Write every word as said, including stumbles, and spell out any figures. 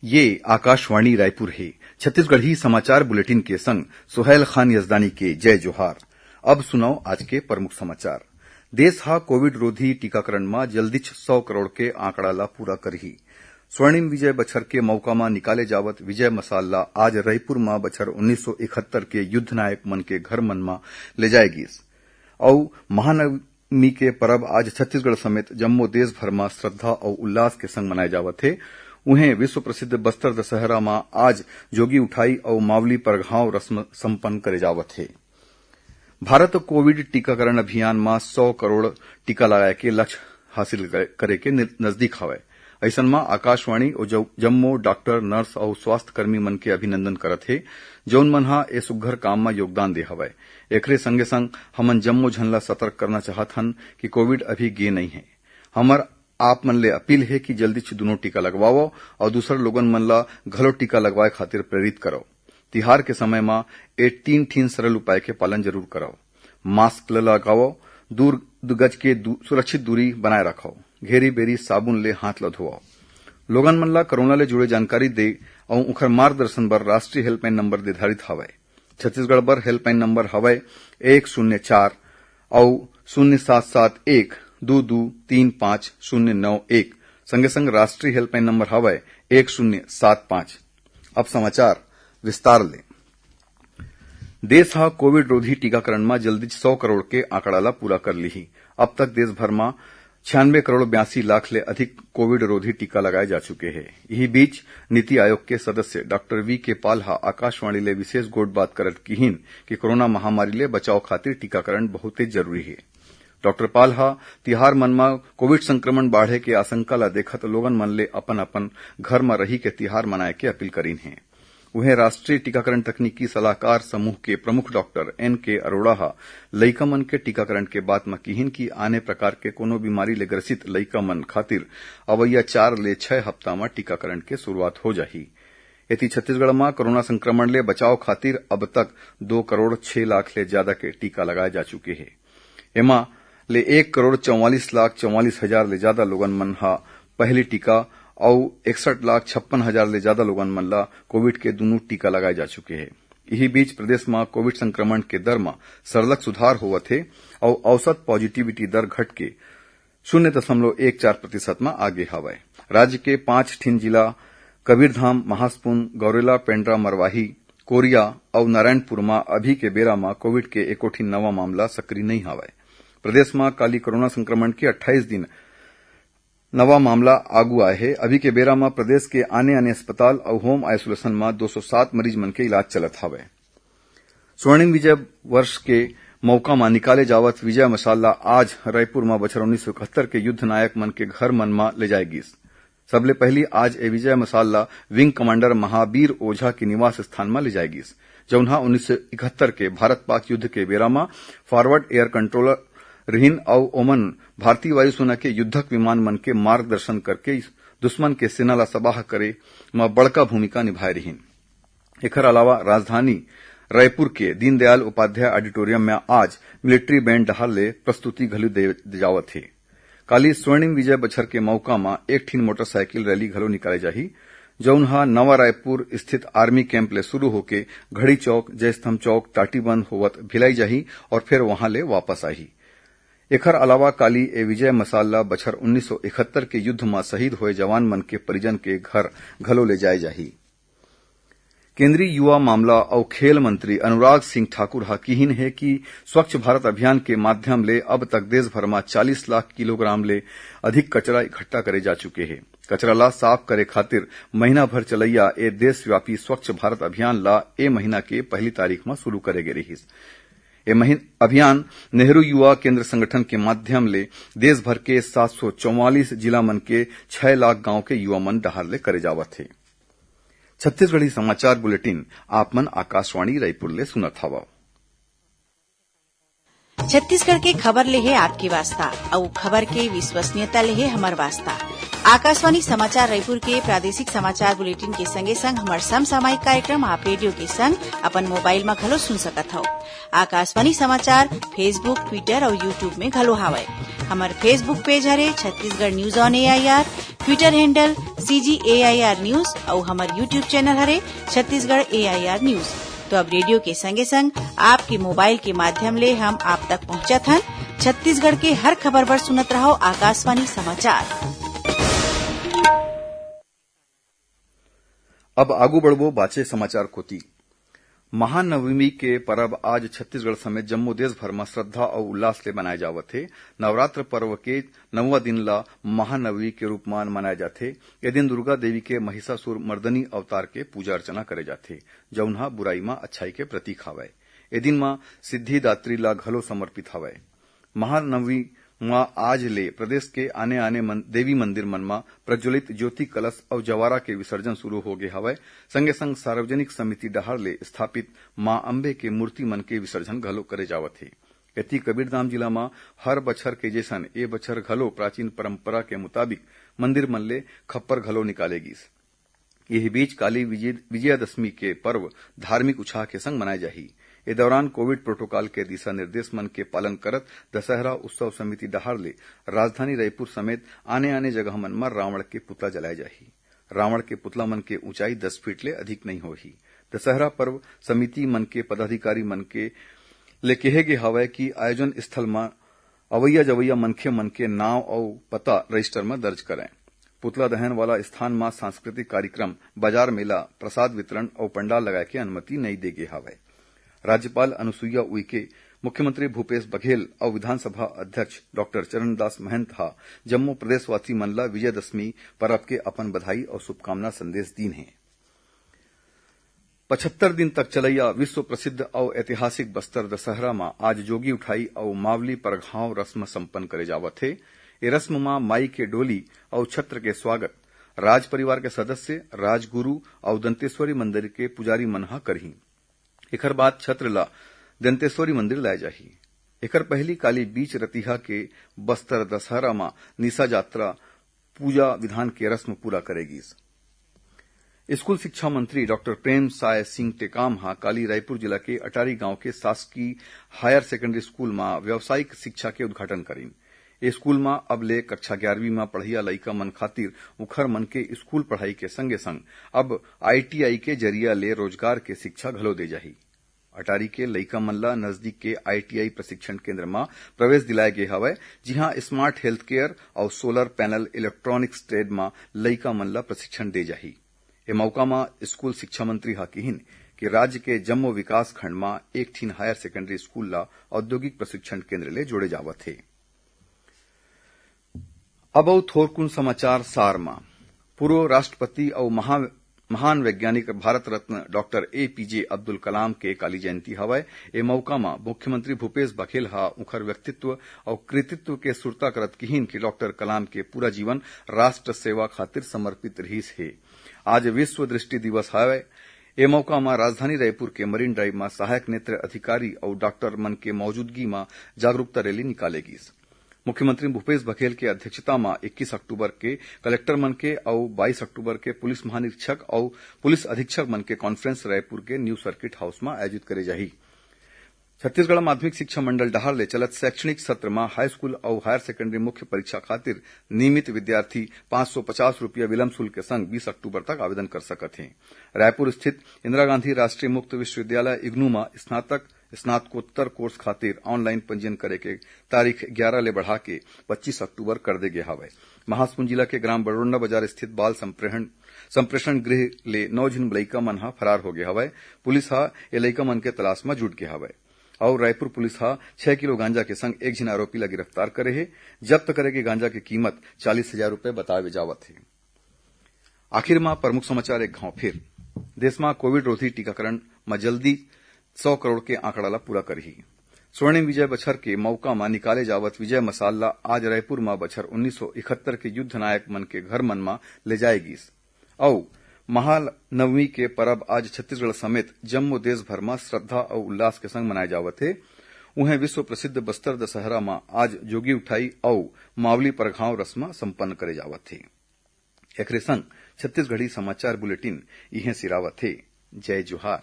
ये आकाशवाणी रायपुर हे। छत्तीसगढ़ी समाचार बुलेटिन के संग सुहैल खान यजदानी के जय जोहार। अब सुनव आज के प्रमुख समाचार। देश हा कोविड रोधी टीकाकरण म जल्दीच सौ करोड़ के आंकड़ा ला पूरा करही। स्वर्णिम विजय बछर के मौका म निकाले जावत विजय मशाल ला आज रईपुर म बछर उन्नीस सौ इकहत्तर के युद्ध नायक मन के घर मन म ले जाए गिस। अउ महानवमी के परब आज छत्तीसगढ़ समेत जम्मो देश भर म श्रद्धा अउ उल्लास के संग मनाए जावत हे। उहें, विश्व प्रसिद्ध बस्तर दशहरा म आज जोगी उठाई अउ मावली परघाव रस्म संपन्न करे जावत हे। भारत कोविड टीकाकरण अभियान म सौ करोड़ टीका लगाए के लक्ष्य हासिल करे, करे के नि-, नजदीक हवय। अइसन म आकाशवाणी अउ जौ-, जम्मो डॉक्टर, नर्स अउ स्वास्थ्य कर्मी मन के अभिनंदन करत हे, जौन मन ह ए सुग्घर काम म योगदान दे हवय। एकरे संगे संग हमन जम्मो झन ला सतर्क करना चाहत हन कि कोविड अभी गे नइ हे। हमर आप मन ले अपील हे कि जल्दीच दुनों टीका लगवावव अउ दूसर लोगन मन ला घलो टीका लगवाए खातिर प्रेरित करव। तिहार के समय म ए तीन ठिन सरल उपाय के पालन जरूर करव। मास्क ल लगावव, दूर दू गज के दू-, सुरक्षित दूरी बनाए रखव, घेरी बेरी साबुन ले हाथ ल धोवव। लोगन मन ला कोरोना ले जुड़े जानकारी दे अउ उखर मार्गदर्शन बर राष्ट्रीय हेल्पलाइन नंबर निर्धारित हवय। छत्तीसगढ़ बर हेल्पलाइन नंबर हवय एक शून्य चार अउ शून्य सात सात एक दू दू तीन पाँच शून्य नौ एक। संगे संग राष्ट्रीय हेल्पलाइन नंबर हवय एक शून्य सात पाँच। अब समाचार विस्तार ले। देश ह कोविड रोधी टीकाकरण म जल्दीच सौ करोड़ के आंकड़ा ला पूरा कर लिही। अब तक देश भर म छियानवे करोड़ बयासी लाख ले अधिक कोविड रोधी टीका लगाए जा चुके हे। इही बीच, नीति आयोग के सदस्य डॉक्टर वी के पाल ह आकाशवाणी ले विशेष गोठबात करत किहिन कि कोरोना महामारी ले बचाव खातिर टीकाकरण बहुते जरूरी हे। डॉक्टर पाल ह तिहार मन म कोविड संक्रमण बाढ़े के आशंका ल देखत लोगन मन ले अपन-अपन घर म रहि के तिहार मनाए के अपील करिन हे। उहें, राष्ट्रीय टीकाकरण तकनीकी सलाहकार समूह के प्रमुख डॉक्टर एन के अरोड़ा ह लइका मन के टीकाकरण के बात म किहिन कि आने प्रकार के कोनो बीमारी ले ग्रसित लइका मन खातिर अवइया चार ले छह हफ्ता म टीकाकरण के शुरुआत हो जाही। एती, छत्तीसगढ़ म कोरोना संक्रमण ले बचाव खातिर अब तक दो करोड़ छह लाख ले जादा के टीका लगाए जा चुके हे। एमा ले एक करोड़ चौवालीस लाख चौवालीस हजार ले जादा लोगन मन ह पहली टीका अउ इकसठ लाख छप्पन हजार ले जादा लोगन मन ल कोविड के दूनों टीका लगाए जा चुके हे। इही बीच, प्रदेश म कोविड संक्रमण के दर म सरलग सुधार होवत हे अउ औसत पॉजिटिविटी दर घट के शून्य दशमलव एक चार प्रतिशत म आगे हवय। राज्य के पांच ठिन जिला कबीरधाम, महासमुंद, गौरेला, पेंड्रा, मरवाही, कोरिया अउ नारायणपुर म अभी के बेरा म कोविड के एको ठिन नवा मामला सक्रिय नइ हवय। प्रदेश म काली कोरोना संक्रमण के अट्ठाईस दिन नवा मामला आगू आए हे। अभी के बेरा म प्रदेश के आने-आने अस्पताल अउ होम आइसोलेशन म दो सौ सात मरीज मन के इलाज चलत हवय। स्वर्णिम विजय वर्ष के मौका म निकाले जावत विजय मशाल ला आज रायपुर म बछर उन्नीस सौ इकहत्तर के युद्ध नायक मन के घर मन म ले जाए गिस। सबले पहिली आज ए विजय मशाल ला विंग कमांडर महावीर ओझा के निवास स्थान म ले जाए गिस, जउन ह उन्नीस सौ इकहत्तर के भारत-पाक युद्ध के बेरा म फॉरवर्ड एयर कंट्रोलर रिहिन अउ ओमन भारतीय वायुसेना के युद्धक विमान मन के मार्गदर्शन करके दुश्मन के सेना ला तबाह करे म बड़का भूमिका निभाए रिहिन। एखर अलावा राजधानी रायपुर के दीनदयाल उपाध्याय ऑडिटोरियम में आज मिलिट्री बैंड डहार ले प्रस्तुति घलो दे जावत हे। काली स्वर्णिम विजय बछर के मौका म एक ठिन मोटरसाइकिल रैली घलो निकाले जाही, जउन ह नवा रायपुर स्थित आर्मी कैंप ले शुरू होके घड़ी चौक, जयस्तंभ चौक, टाटीबंद होवत भिलाई जाही और फिर वहां ले वापस आही। एखर अलावा काली ए विजय मशाल ल बछर उन्नीस सौ इकहत्तर के युद्ध म शहीद होए जवान मन के परिजन के घर घलो ले जाए जाही। केंद्रीय युवा मामला अउ खेल मंत्री अनुराग सिंह ठाकुर ह किहिन हे कि स्वच्छ भारत अभियान के माध्यम ले अब तक देश भर म चालीस लाख किलोग्राम ले अधिक कचरा इकट्ठा करे जा चुके हे। कचरा ला साफ करे खातिर महीना भर चलैया ए देशव्यापी स्वच्छ भारत अभियान ला ए महीना के पहली तारीख म शुरू करे गे रिहिस। ए महीन-, अभियान नेहरू युवा केंद्र संगठन के माध्यम ले देश भर के सात सौ चौवालीस जिला मन के छह लाख गांव के युवा मन डहार ले करे जावत हे। छत्तीसगढ़ी समाचार बुलेटिन आप मन आकाशवाणी रायपुर ले सुनत हवव। छत्तीसगढ़ के खबर ले हे आपके वास्ता, अउ खबर के विश्वसनीयता ले हे हमर वास्ता। आकाशवाणी समाचार रायपुर के प्रादेशिक समाचार बुलेटिन के संगे संग हमर समसामयिक कार्यक्रम आप रेडियो के संग अपन मोबाइल म घलो सुन सकत हव। आकाशवाणी समाचार Facebook, Twitter अउ YouTube में घलो हावय। हमर Facebook पेज हरे Chhattisgarh news on AIR, Twitter handle CG AIR news अउ हमर YouTube चैनल हरे छत्तीसगढ़ एआईआर न्यूज। तो अब रेडियो के संगे संग आपके मोबाइल के माध्यम ले हम आप तक पहुंचत हन। छत्तीसगढ़ के हर खबर बर सुनत रहव आकाशवाणी समाचार। अब आगू बढ़बो बाचे समाचार कोति। महानवमी के परब आज छत्तीसगढ़ समेत जम्मो देश भर म श्रद्धा अउ उल्लास ले मनाए जावत हे। नवरात्र पर्व के नौवां दिन ल महानवमी के रूप म मनाए जाथे। ए दिन दुर्गा देवी के महिषासुर मर्दनी अवतार के पूजा अर्चना करे जाथे, जउन ह बुराई म अच्छाई के प्रतीक हवय। ए दिन म सिद्धिदात्री ल घलो समर्पित हवय। महानवमी म आज ले प्रदेश के आने-आने मन-, देवी मंदिर मन म प्रज्वलित ज्योति कलश अउ जवारा के विसर्जन शुरू हो गे हवय। संगे-संग सार्वजनिक समिति डहार ले स्थापित मां अम्बे के मूर्ति मन के विसर्जन घलो करे जावत हे। एती कबीरधाम जिला म हर बछर के जैसन ए बछर घलो प्राचीन परंपरा के मुताबिक मंदिर मन ले खप्पर घलो निकाले गिस। यही बीच काली विजय-, विजयादशमी के पर्व धार्मिक उछाह के संग मनाए जाही। ए दौरान कोविड प्रोटोकॉल के दिशा निर्देश मन के पालन करत दशहरा उत्सव समिति डहार ले राजधानी रायपुर समेत आने-आने जगह मन म रावण के पुतला जलाए जाही। रावण के पुतला मन के ऊंचाई दस फीट ले अधिक नइ होही। दशहरा पर्व समिति मन के पदाधिकारी मन के ले केहे गे हवय कि आयोजन स्थल म अवइया जवइया मनखे मन के नांव अउ पता रजिस्टर म दर्ज करय। पुतला दहन वाला स्थान म सांस्कृतिक कार्यक्रम, बाजार मेला, प्रसाद वितरण अउ पंडाल लगाए के अनुमति नइ दे गे हवय। राज्यपाल अनुसुईया उइके, मुख्यमंत्री भूपेश बघेल अउ विधानसभा अध्यक्ष डॉक्टर चरणदास महंत ह जम्मो प्रदेशवासी मन ल विजयदशमी परब के अपन बधाई अउ शुभकामना संदेश दीन हे। पचहत्तर दिन तक चलइया विश्व प्रसिद्ध अउ ऐतिहासिक बस्तर दशहरा म आज जोगी उठाई अउ मावली परघाव रस्म संपन्न करे जावत हे। ए रस्म म माई के डोली अउ छत्र के स्वागत राज परिवार के सदस्य, राजगुरु अउ दंतेश्वरी मंदिर के पुजारी मन ह करही। एखर बाद छत्र ल दंतेश्वरी मंदिर लाए जाही। एखर पहिली काली बीच रतिहा के बस्तर दशहरा म निशा जात्रा पूजा विधान के रस्म पूरा करे गिस। स्कूल शिक्षा मंत्री डॉक्टर प्रेम साय सिंह टेकाम ह काली रायपुर जिला के अटारी गांव के शासकीय हायर सेकेंडरी स्कूल म व्यावसायिक शिक्षा के उद्घाटन करिन। ए स्कूल म अब ले कक्षा ग्यारहवीं म पढ़इया लइका मन खातिर उखर मन के स्कूल पढ़ाई के संगे संग अब आईटीआई के जरिया ले रोजगार के शिक्षा घलो दे जाही। अटारी के लइका मन ल नजदीक के आईटीआई प्रशिक्षण केंद्र म प्रवेश दिलाए गे हवय, जिहां स्मार्ट हेल्थ केयर अउ सोलर पैनल इलेक्ट्रॉनिक्स ट्रेड म लइका मन ल प्रशिक्षण दे जाही। ए मौका म स्कूल शिक्षा मंत्री ह किहिन कि राज्य के जम्मो विकास खंड म एक ठिन हायर सेकेंडरी स्कूल ल औद्योगिक प्रशिक्षण केंद्र ले जोड़े जावत हे। अब अउ थोरकुन समाचार सार म। पूर्व राष्ट्रपति अउ महा-, महान वैज्ञानिक भारत रत्न डॉक्टर एपीजे अब्दुल कलाम के काली जयंती हवय। ए मौका म मुख्यमंत्री भूपेश बघेल ह उंखर व्यक्तित्व अउ कृतित्व के सुरता करत किहिन कि डॉक्टर कलाम के पूरा जीवन राष्ट्र सेवा खातिर समर्पित रिहिस हे। आज विश्व दृष्टि दिवस हवय। ए मौका म राजधानी रायपुर के मरीन ड्राइव म सहायक नेत्र अधिकारी अउ डॉक्टर मन के मौजूदगी म जागरूकता रैली निकाले गिस। मुख्यमंत्री भूपेश बघेल के अध्यक्षता म इक्कीस अक्टूबर के कलेक्टर मन के अउ बाईस अक्टूबर के पुलिस महानिरीक्षक अउ पुलिस अधीक्षक मन के कॉन्फ्रेंस रायपुर के न्यू सर्किट हाउस म आयोजित करे जाही। छत्तीसगढ़ माध्यमिक शिक्षा मंडल डहार ले चलत शैक्षणिक सत्र म हाई स्कूल अउ हायर सेकेंडरी मुख्य परीक्षा खातिर नियमित विद्यार्थी पाँच सौ पचास रुपया विलंब शुल्क के संग बीस अक्टूबर तक आवेदन कर सकत हें। रायपुर स्थित इंदिरा गांधी राष्ट्रीय मुक्त विश्वविद्यालय, इग्नू, म स्नातक, स्नातकोत्तर कोर्स खातिर ऑनलाइन पंजीयन करे के तारीख ग्यारह ले बढ़ा के पच्चीस अक्टूबर कर दे गे हवय। महासमुंद जिला के ग्राम बड़ोंडा बाजार स्थित बाल संप्रेषण, संप्रेषण गृह ले नौ झिन लइका मन ह फरार हो गे हवय। पुलिस ह ए लइका मन के तलाश म जुट गे हवय। अउ रायपुर पुलिस ह छह किलो गांजा के संग एक झिन आरोपी ल गिरफ्तार करे हे। जब्त करे गे गांजा के कीमत चालीस हजार रुपये बतावे जावत हे। आखिर म प्रमुख समाचार एक घांव फिर। देश म कोविड रोधी टीकाकरण म जल्दी सौ करोड़ के आंकड़ा ल पूरा करही। स्वर्णिम विजय बछर के मौका म निकाले जावत विजय मशाल ल आज रायपुर म बछर उन्नीस सौ इकहत्तर के युद्ध नायक मन के घर मन म ले जाए गिस। अउ महानवमी के परब आज छत्तीसगढ़ समेत जम्मो देश भर म श्रद्धा अउ उल्लास के संग मनाए जावत हे। उहें विश्व प्रसिद्ध बस्तर दशहरा म आज जोगी उठाई अउ मावली परघाव रस्म संपन्न करे जावत हे। एकरे संग छत्तीसगढ़ी समाचार बुलेटिन इहें सिरावत हे। जय जोहार।